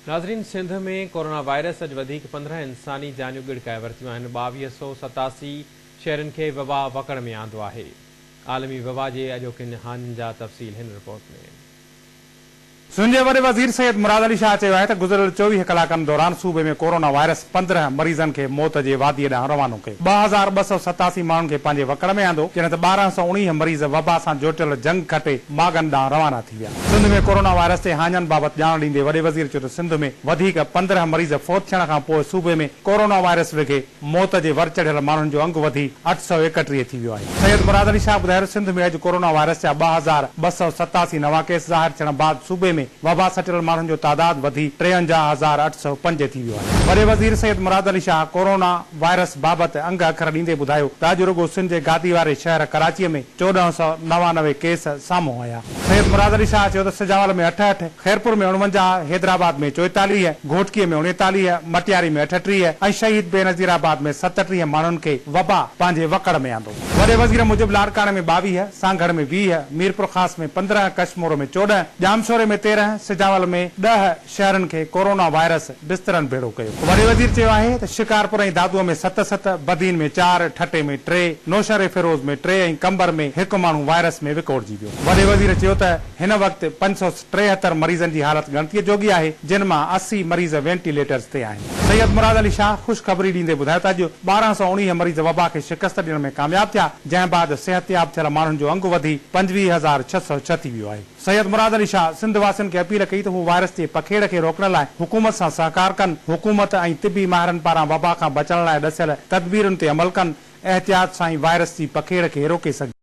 ناظرين Sindh ۾ corona virus اڄ وڌيڪ 15 انساني جانيون ڳڙڪائي ورتيون آهن، 2287 شهرين کي وبا وڪڙ ۾ آندو آهي. عالمي وبا جي اڄوڪين هاڃن جا تفصيل هن رپورٽ ۾. سنڌ جي وڏي وزير سيد مراد علي شاهه چيو آهي ته گذريل 24 ڪلاڪن دوران صوبي ۾ ڪورونا وائرس 15 مريضن کي موت جي واديء ڏانهن روانو ڪيو، 2287 ماڻهن کي پنهنجي وڪڙ ۾ آندو، جڏهن ته 1219 مريض وبا سان جوٽيل جنگ کٽي ماڳن ڏانهن روانا ٿي ويا. سنڌ ۾ ڪورونا وائرس جي هاڃن بابت ڄاڻ ڏيندي وڏي وزير چيو ته سنڌ ۾ وڌيڪ 15 مريض فوت ٿيڻ کان پوء صوبي ۾ ڪورونا وائرس وگهي موت جي ور چڙهيل ماڻهن جو انگ وڌي 831 ٿي ويو آهي. سيد مراد علي شاهه ٻڌايو ته سنڌ ۾ اڄ ڪورونا وائرس جا 2287 نوان ڪيس ظاهر ٿيڻ بعد صوبي ۾ وبا سٽيل ماڻهن جو تعداد وڌي 53805 ٿي ويو آهي. وڏي وزير سيد مراد علي شاهه ڪورونا وائرس بابت انگ اکر ڏيندي ٻڌايو ته اڄ رڳو سنڌ جي گادي واري شهر ڪراچي ۾ 1499 ڪيس سامهون آيا. سيد مراد علي شاهه چيو ته سجاول ۾ 68، خيرپور ۾ 49، حيدرآباد ۾ 44، گهوٽڪي ۾ 39، مٽياري ۾ 38 ۽ شهيد بينظير آباد ۾ 37 ماڻهن کي وبا پنهنجي وڪڙ ۾ آندو. وڏي وزير موجب لاڙڪاڻي ۾ 22، سانگهڙ ۾ 20، ميرپورخاص ۾ 15، ڪشمور ۾ 14، ڄامشوري ۾ 13، سجاول ۾ ڏهه شهرن کي ڪورونا وائرس بسترن ڀيڙو ڪيو. وڏي وزير چيو آهي ته شڪارپور ۽ دادوء ۾ ست ست، بدين ۾ چار، ٺٽي ۾ ٽي، نوشهريفيروز ۾ ٽي ۽ قمبر ۾ هڪ ماڻهو وائرس ۾ وڪوڙجي ويو. وڏي وزير چيو ته هن وقت 573 مريضن جي حالت ڳڻتيء جوڳي آهي، جن مان 80 مريض وينٽيليٽرز تي آهن. سيد مراد علي شاهه خوشخبري ڏيندي ٻڌايو ته اڄ 1219 مريض وبا کي شڪست ڏيڻ ۾ ڪامياب ٿيا، جنهن بعد صحتياب ٿيل ماڻهن جو انگ وڌي 25606 ٿي ويو آهي. سيد مراد علي شاهه سنڌ واسين کي اپيل ڪئي ته هو وائرس جي پکيڙ کي روڪڻ لاء حڪومت سان سهڪار ڪن، حڪومت ۽ طبي ماهرن پاران وبا کان بچڻ لاء ڏسيل تدبيرن تي عمل ڪن، احتياط سان ئي وائرس جي پکيڙ کي روڪي سگهجي.